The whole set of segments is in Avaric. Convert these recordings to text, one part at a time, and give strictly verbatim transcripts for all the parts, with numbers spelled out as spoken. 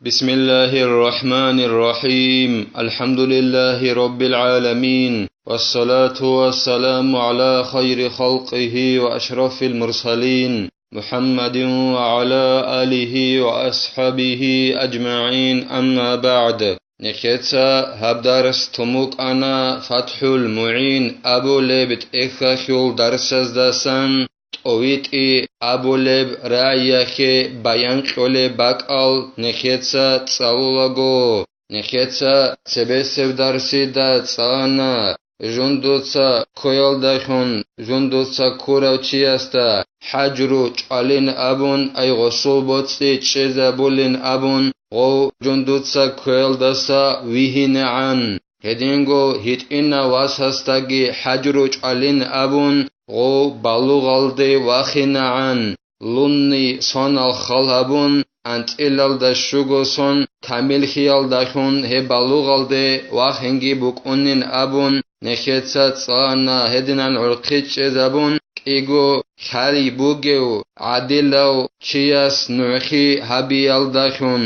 بسم الله الرحمن الرحيم. الحمد لله رب العالمين. والصلاة والسلام على خير خلقه وأشرف المرسلين محمد وعلى آله وأصحابه أجمعين. أما بعد. Нехеца гьаб дарс тун букӀана ФатхӀул МугӀин абулеб тӀехьалъул дарсаздасан, ТӀовитӀи абулеб рагӀиялъе баян кьолеб бакӀал нехеца цӀалулаго. Нехеца цебесеб дарсида цӀалана, жундуца ккоялдалъун жундуца ккурав чиясда хӀажру чӀвалин абун, ай гъосул боцӀи чӀезабулин абун, гъов жундуца ккоялдаса вигьинегӀан. Гьединго гьитӀинав васасдаги хӀажру чӀвалин абун, гъов балугъалде вахинегӀан, лунни сонал хал гьабун, анцӀилалда щуго сон камиллъиялдалъун гьеб балугъалде вахинги букӀунин абун, нехеца цӀалана, гьединан гӀурхъи чӀезабун, кӀиго хьай бугев гӀадилав чияс нугӀлъи гьабиялдалъун.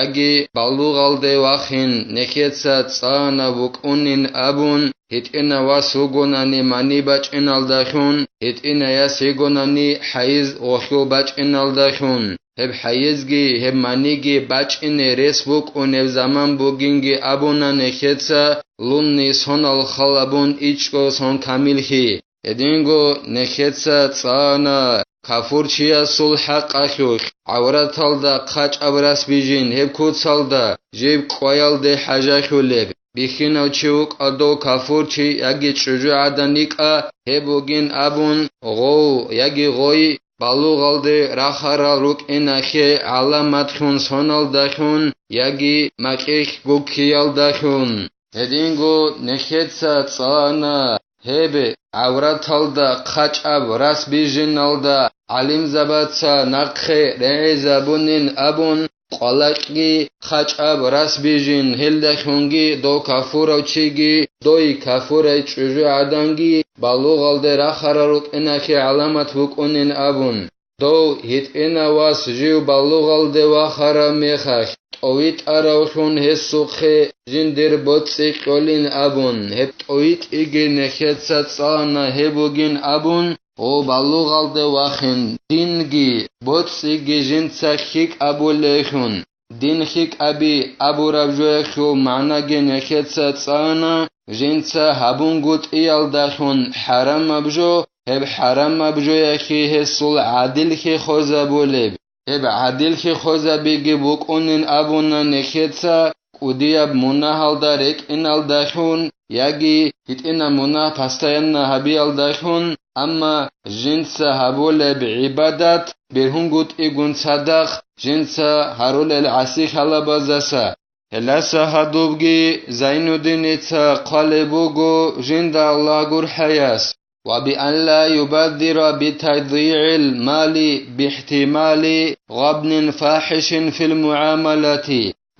Яги балугъалде вахин нехеца цӀалана букӀунин абун, гьитӀинав вас вугонани мани бачӀиналдалъун, гьитӀинав яс йигонани хӀайз гъолъул бачӀиналдалъун. Гьеб хӀайзги, гьеб маниги бачӀине рес букӀунеб заман бугинги абуна нехеца, лунни сонал хал гьабун ичӀго сон камиллъи. Гьединго нехеца цӀана кафурчиясул хӀакъалъулъ, гӀавраталда хъачӀаб рас бижин гьеб куцалда жиб кӀваялде хӀажалъулеб. Бихьинав чи вукӀа дов кафурчи яги чӀужугӀадан йикӀа гьеб бугин абун, гъов яги гъой балугъалде рахарал рукӀиналъе гӀаламатлъун соналдалъун яги макьилъ гуккиялдалъун. Гьединго нехеца цӀана гьеб гӀавраталда хъачӀаб рас бижиналда гӀалимзабаца нахъе регӀизабунин абун, къвалакьги хъачӀаб рас бижин, гьелдалъунги дов кафурав чиги дой кафурай чӀужугӀаданги балугъалде рахарал рукӀиналъе гӀаламат букӀунин абун. Дов гьитӀинав вас жив балугъалде вахараб мехалъ, тӀовитӀаравлъун гьесухъе жиндир боцӀи кьолин абун, гьеб тӀовитӀиги нехеца цӀана гьеб бугин абун, гъов балугъалде вахин, динги боцӀиги жинца хьикӀабулейлъун. Дин хьикӀаби абураб жоялъул магӀнаги нехеца цӀана, жинца гьабунгутӀиялдалъун хӀарамаб жо, гьеб хӀарамаб жоялъе гьесул гӀадиллъи хвезабулеб. Гьеб гӀадиллъи хвезабиги букӀунин абуна нехеца, кӀудияб мунагьалда рекӀиналдалъун яги гьитӀинаб мунагь постоянно гьабиялдалъун, амма жинца гьабулеб гӀибадат бергьунгутӀигун цадахъ жинца гьарулел гӀаси-хӀалабаздаса. Гьелдаса гьадубги Зайнуддиница хъвалеб буго жинда Аллагь гурхӀаяс: «وبأن لا يبذر بتضييع المال باحتمال غبن فاحش في المعاملة».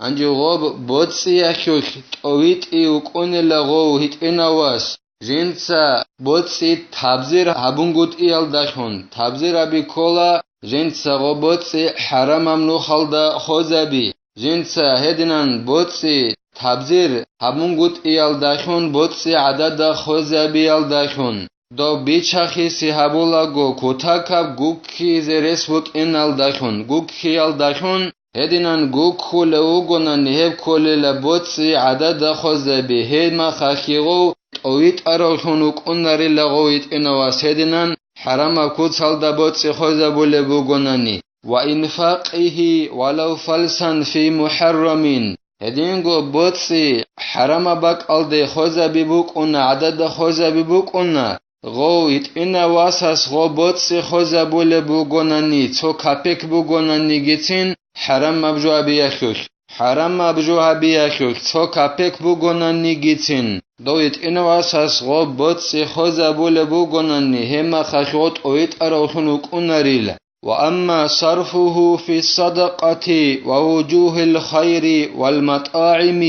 Гьанже гъоб боцӀиялъулъ тӀовитӀи вукӀунила гъов гьитӀинав вас, жинца боцӀи табзир гьабунгутӀиялдалъун, табзир гьаби ккола, жинца гъоб боцӀи хӀарамаб нухалда хвезаби, жинца гьединан боцӀи табзир гьабунгутӀиялдалъун, боцӀи гӀадада хвезабиялдалъун. Дов бичахиси гьабулаго кутакаб гуккизе рес букӀиналдалъун, гуккиялдалъун, гьединан гуккулев вугонани гьеб кколила боцӀи гӀадада хвезаби, гьеб мехалъ гъов тӀовитӀаравлъун вукӀунарила гъов гьитӀинав вас, гьединан хӀарамаб куцалда боцӀи хвезабулеб бугонани. «وإنفاقه ولو فلسا في محرم». Гьединго боцӀи хӀарамаб бакӀалде хвезаби букӀуна, гӀадада хвезаби букӀуна, гъов гьитӀинав васас гъо боцӀи хвезабулеб бугонани, цо капек бугонанигицин, хӀарамаб жо гьабиялъулъ, хӀарамаб жо гьабиялъулъ цо капек бугонанигицин, дов гьитӀинав васас гъо боцӀи хвезабулеб бугонани, гьеб мехалъ гъо тӀовитӀаравлъун вукӀунарила. وأما صرفه في الصدقة ووجوه الخير والمطاعم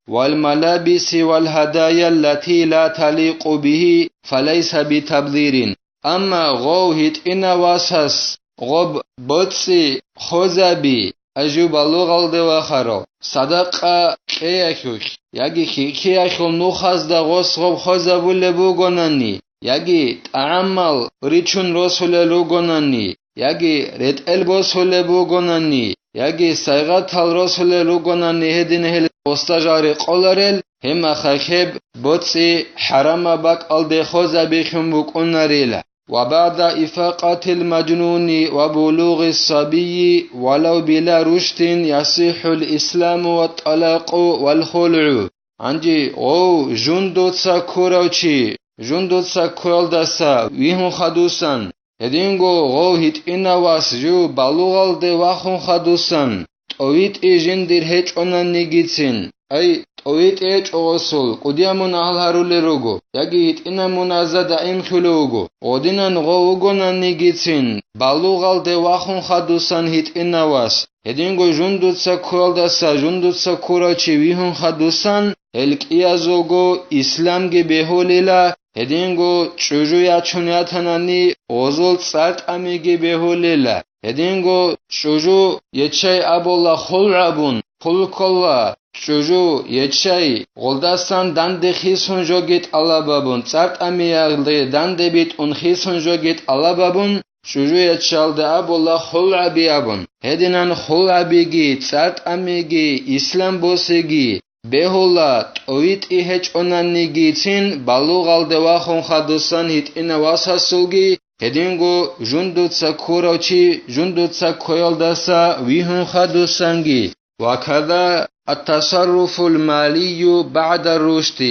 والملابس والهدايا التي لا تليق به فليس بتبذير. Амма гъов гьитӀинав васас гъоб боцӀи хвезаби, ай жив балугъалде вахарав, садакъа кьеялъулъ яги хихиялъул нухазда гъос гъоб хвезабулеб бугонани, яги тӀагӀамал ричун росулел ругонани, яги ретӀел босулеб бугонани, яги сайгъатал росулел ругонани, гьедин гьел гъосда жал рекъоларел, гьеб мехалъ гьеб боцӀи хӀарамаб бакӀалде хвезабиялъун букӀунарила. وبعد إفاقة المجنون وبلوغ الصبي ولو بلا رشد يصح الإسلام والطلاق والخلع. Гьанже гъов жундуца ккурав чи, жундуца ккуялдаса вигьун хадусан, гьединго гъов гьитӀинав вас жив балугъалде вахун хадусан, тӀовитӀи жиндир гьечӀонанигицин, ай, тӀовитӀи гьечӀо гъосул, кӀудияв мунагьал гьарулел руго, яги гьитӀинаб мунагьазда даимлъулев вуго, гъодинан гъов вугонанигицин, балугъалде вахун хадусан гьитӀинав вас, гьединго жундуца ккуялдаса жундуца ккурав чи вигьун хадусан, гьел кӀиязулго исламги бегьулила, гьединго чӀужу ячун ятанани гъозул цӀар тӀамиги бегьулила. Гьединго чӀужу ечай абула хулгӀ абун, хулгӀ ккола, чӀужу ечай гъолдасан данде хисун жоги тӀалаб абун, цӀар тӀамиялде данде битӀун хисун жоги тӀалаб абун, чӀужу ечалде абула хулгӀаби абун. Гьединан хулгӀабиги, цӀар тӀамиги, ислам босиги, бегьула, тӀовитӀи гьечӀонанигицин балугъалде вахун хадусан гьитӀинав васасулги, гьединго жундуца ккурав чи жундуца ккоялдаса вигьун хадусанги. وكذا التصرف المالي بعد الرشد.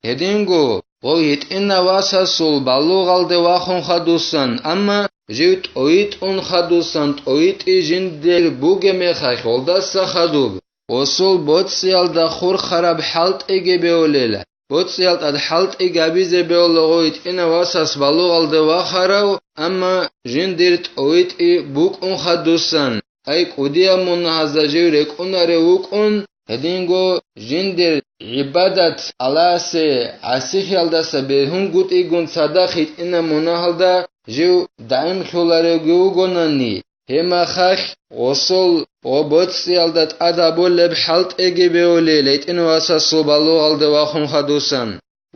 Гьединго, гъов гьитӀинав васасул балугъалде вахун хадусан, амма жив тӀовитӀун хадусан, тӀовитӀи жиндир бугеб мехалъ гъолдаса хадуб, гъосул боцӀиялда хурхараб хӀалтӀиги беулел, боцӀиял тӀад хӀалтӀи габизе беула гъов гьитӀинав васас балугъалде вахарав, амма жиндир тӀовитӀи букӀун хадусан, ай, кӀудияв мунагьазда жив рекӀунарев вукӀун, гьединго жиндир гӀибадат Аллагьасе гӀасихиялдаса бергьунгутӀигун цадахъ гьитӀинаб мунагьалда жив даимлъуларевги вугонани, гьеб мехалъ гъосул гъоб боцӀиялда тӀад гьабулеб хӀалтӀиги беулел гьитӀинав васасул балугъалде вахун хадусан.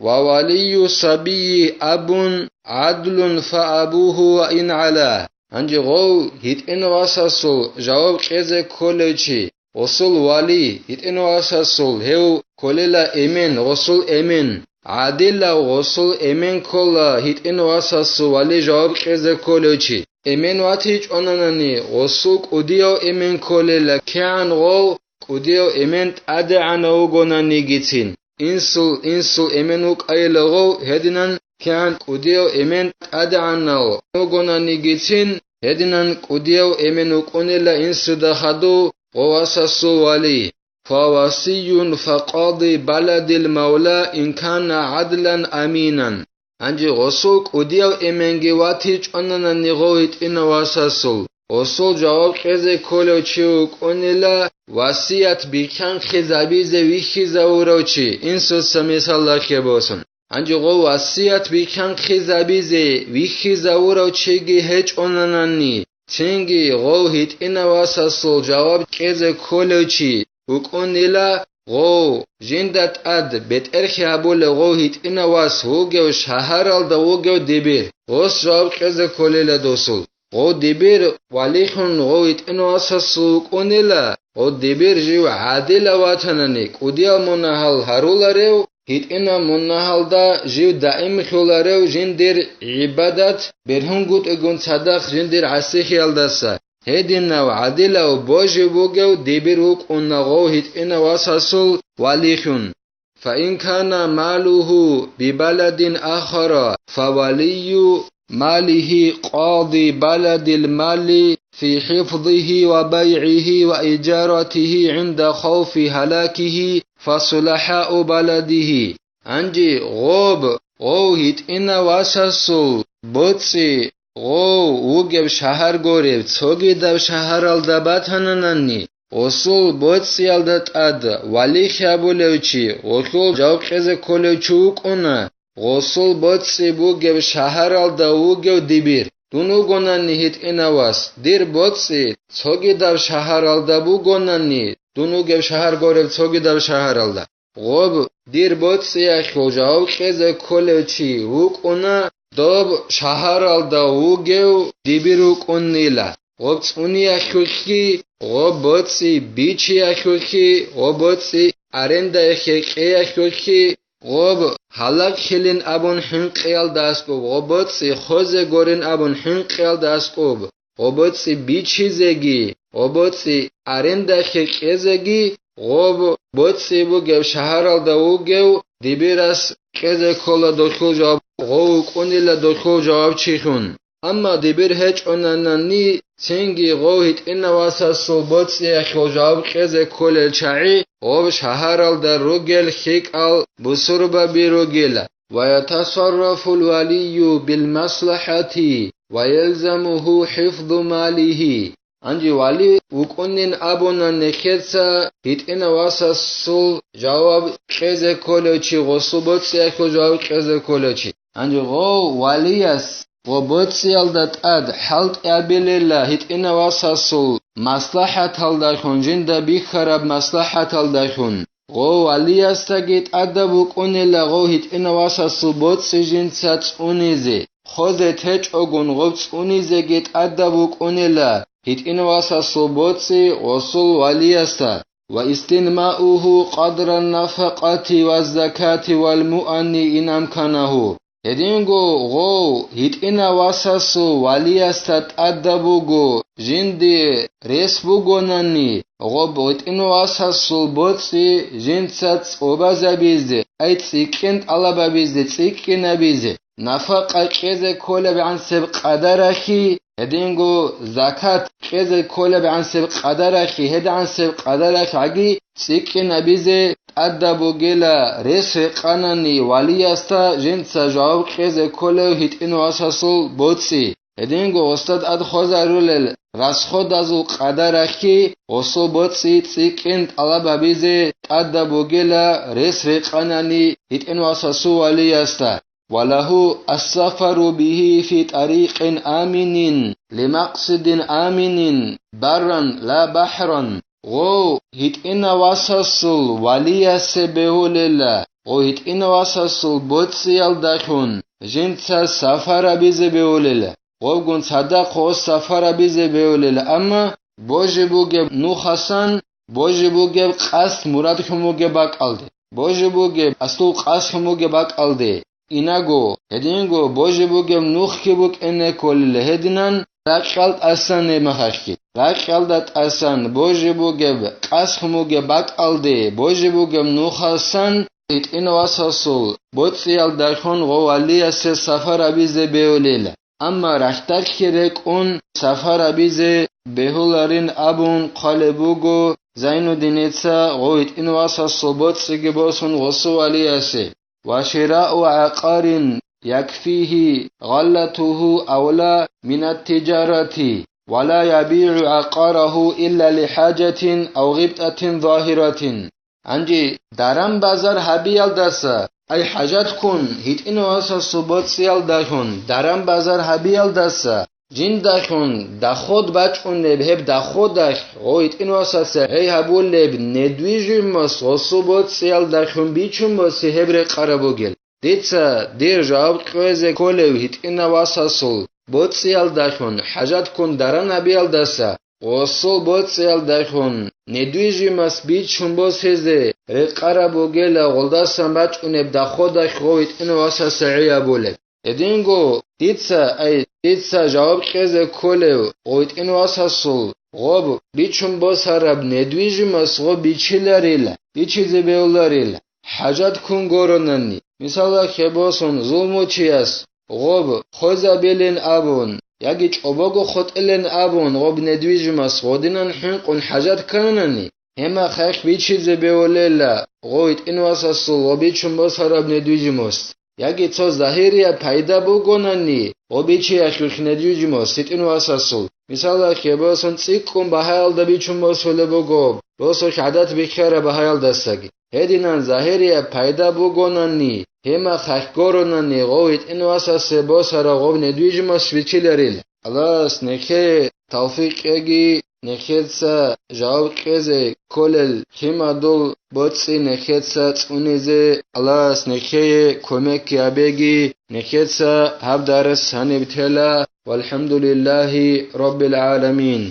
وولي الصبي أب عدل فأبوه وإن علا. Гьанже гъов гьитӀинав васасул жаваб кьезе кколев чи, гъосул вали, гьитӀинав васасул гьев кколела эмен, гъосул эмен, гӀадилав гъосул эмен ккола, гьитӀинав васасул вали жаваб кьезе кколев чи. Эмен ватичӀонанани, гъосул кӀудияв эмен кколела, кигӀан гъов кӀудияв эмен тӀадегӀанав вугонанигицин. Инсул, инсул эмен вукӀайила гъов, гьединан кигӀан кӀудияв эмен тӀадегӀанав вугонанигицин, гьединан кӀудияв эмен вукӀунела инсуда хадув гъов васасул вали. فوصي فقاضي بلد المولى إن كان عدلا أمينا. Гьанже гъосул кӀудияв эменги ватичӀонанани гъов гьитӀинав васасул, гъосул жаваб кьезе кколев чи вукӀунила васият бихьанхъизабизе вихьизавурав чи, инсуца мисалалъе босун. Гьанже гъов васият бихьанхъизабизе вихьизавурав чиги гьечӀонанани, цинги гъов гьитӀинав васасул жаваб кьезе кколев чи вукӀунила гъов, жинда тӀад бетӀерхи гьабулев гъов гьитӀинав вас вугев шагьаралда вугев дибир, гъос жаваб кьезе кколила досул. Гъов дибир валихьун гъов гьитӀинав васасул вукӀунила, гъов дибир жив гӀадилав ватанани, кӀудиял мунагьал гьаруларев, гьитӀинаб мунагьалда жив даимлъуларев, жиндир гӀибадат бергьунгутӀигун цадахъ жиндир гӀасихиялдаса, гьединав гӀадилав божи бугев дибир вукӀуна гъов гьитӀинав васасул валихьун. فإن كان ماله ببلد آخر فولي ماله قاضي بلد المال في حفظه وبيعه وإجارته عند خوف هلاكه فصلحاء بلده. Гьанже гъоб, гъов гьитӀинав васасул боцӀи гъов вугеб шагьар гуреб цогидаб шагьаралда батананани, гъосул боцӀиялда тӀад валихь абулев чи гъолъул жаваб кьезе кколев чи вукӀуна, гъосул боцӀи бугеб шагьаралда вугев дибир. дун вугонани гьитӀинав вас, дир боцӀи цогидаб шагьаралда бугонани, дун вугеб шагьар гуреб цогидаб шагьаралда, гъоб дир боцӀиялъул жаваб кьезе кколев чи вукӀуна, доб шагьаралда вугев дибир вукӀунила. Гъоб цӀуниялъулъги, гъоб боцӀи бичиялъулъги, гъоб боцӀи арендае кьеялъулъги, гъоб гьалаглъилин абун хӀинкъиялда аскӀоб, гъоб боцӀи хозе гурин абун хӀинкъиялда аскӀоб, гъоб боцӀи бичизеги, гъоб боцӀи арендалъе кьезеги, гъоб боцӀи бугеб шагьаралда вугев дибирас кьезе ккола дохьул жаваб, гъов вукӀунила дохьул жавабчилъун. Амма дибир гьечӀонанани, цинги гъов гьитӀинав васасул боцӀиялъул жаваб кьезе кколел чагӀи гъоб шагьаралда ругел лъикӀал бусурбаби ругела. ويتصرف الولي بالمصلحة ويلزمه حفظ ماله. Гьанже вали вукӀунин абуна нехеца гьитӀинав васасул жаваб кьезе кколев чи, гъосул боцӀиялъул жаваб кьезе кколев чи. Гьанже гъов валияс гъо боцӀиялда тӀад хӀалтӀи абилела гьитӀинав васасул маслахӀаталдалъун, жинда бихьараб маслахӀаталдалъун. Гъов валиясдаги тӀадаб букӀунела гъов гьитӀинав васасул боцӀи жинца цӀунизе, хозе течӀогун гъоб цӀунизеги тӀадаб букӀунела гьитӀинав васасул боцӀи гъосул валиясда, واستنماؤه قدر النفقة والزكاة والمؤن إن أمكنه. Гьединго гъов гьитӀинав васасул валиясда тӀадаб буго, жинди рес бугонани, гъоб гьитӀинав васасул боцӀи жинца цӀобазабизе, ай цӀикӀкӀин тӀалабабизе, цӀикӀкӀинабизе, нафакъа кьезе кколебгӀансеб къадаралъе, гьединго закат кьезе кколебгӀансеб къадаралъе, гьедгӀансеб къадаралъ гӀаги цӀикӀкӀинабизе тӀадаб бугела, рес рекъанани валиясда жинца жаваб кьезе кколев гьитӀинав васасул боцӀи. Гьединго гъосда тӀад хозарулел расходазул къадаралъе гъосул боцӀи цӀикӀкӀин тӀалабабизе тӀадаб бугела, рес рекъанани гьитӀинав васасул валиясда. وله السفر به في طريق آمن لمقصد آمن برا لا بحرا. Гъов гьитӀинав васасул валиясе бегьулела, гъов гьитӀинав васасул боцӀиялдалъун жинца сафар абизе бегьулела. Гъовгун цадахъ гъос сафар абизе бегьулела, амма божи бугеб нухасан, божи бугеб къасд мурадлъун бугеб бакӀалде, божи бугеб аслу къасд лъун бугеб бакӀалде. Инаго, гьединго божи бугеб нухги букӀине кколел гьединан, ракьал тӀасан гьеб мехалъги. Ракьалда тӀасан божи бугеб къасд лъун бугеб бакӀалде, божи бугеб нухасан гьитӀинав васасул боцӀиялдалъун гъов валиясе сафар абизе бегьулела. Амма рахьдалъги рекӀун сафар абизе бегьуларин абун хъвалеб буго Зайнуддиница гъов гьитӀинав васасул боцӀиги босун гъосул валиясе. وشراء عقار يكفيه غلته أولى من التجارة، ولا يبيع عقاره إلا لحاجة أو غبطة ظاهرة. Гьанже даран-базар гьабиялдаса, ай хӀажатккун гьитӀинав васасул боцӀиялдалъун даран-базар гьабиялдаса, жиндалъун доход бачӀунеб гьеб доходалъ гъов гьитӀинав васасе гӀей гьабулеб недвижимость гъосул боцӀиялдалъун бичун босе гьеб рекъараб бугел. Дица дир жаваб кьезе кколев гьитӀинав васасул боцӀиялдалъун хӀажатккун даран гьабиялдаса, гъосул боцӀиялдалъун недвижимость бичун босизе рекъараб бугела гъолдасан бачӀунеб доходалъ гъов гьитӀинав васасе гӀей гьабулеб. Гьединго дица, ай, дица жаваб кьезе кколев гъов гьитӀинав васасул гъоб бичун босараб недвижимость гъоб бичиларила, бичизе бегьуларила, хӀажатккун гуронани. Мисалалъе босун, зулмучияс гъоб хвезабилин абун яги чӀобого хутӀилин абун гъоб недвижимость гъодинан хӀинкъун хӀажат кканани, гьеб мехалъ бичизе бегьулела гъов гьитӀинав васасул гъоб бичун босараб недвижимость. Яги цо загьирияб пайда бугонани, гъоб бичиялъулъ недвижимость гьитӀинав васасул. Мисалалъе босун, цӀикӀкӀун багьаялда бичун босулеб буго, босулъ гӀадат бихьараб багьаялдасаги. Гьединан загьирияб пайда бугонани, гьимахъ хъахӀ гуронани, гъов гьитӀинвасасе босарав гъов недвижимость бичиларин. Аллагьас нехее тавфикъ кьеги, нехеца жаваб кьезе кколел лъимадул боцӀи нехеца цӀунизе Аллагьас нехее кумек гьабеги, нехеца гьаб дарс гьаниб тела. ВалхӀамдулиллагьи раббил гӀаламин.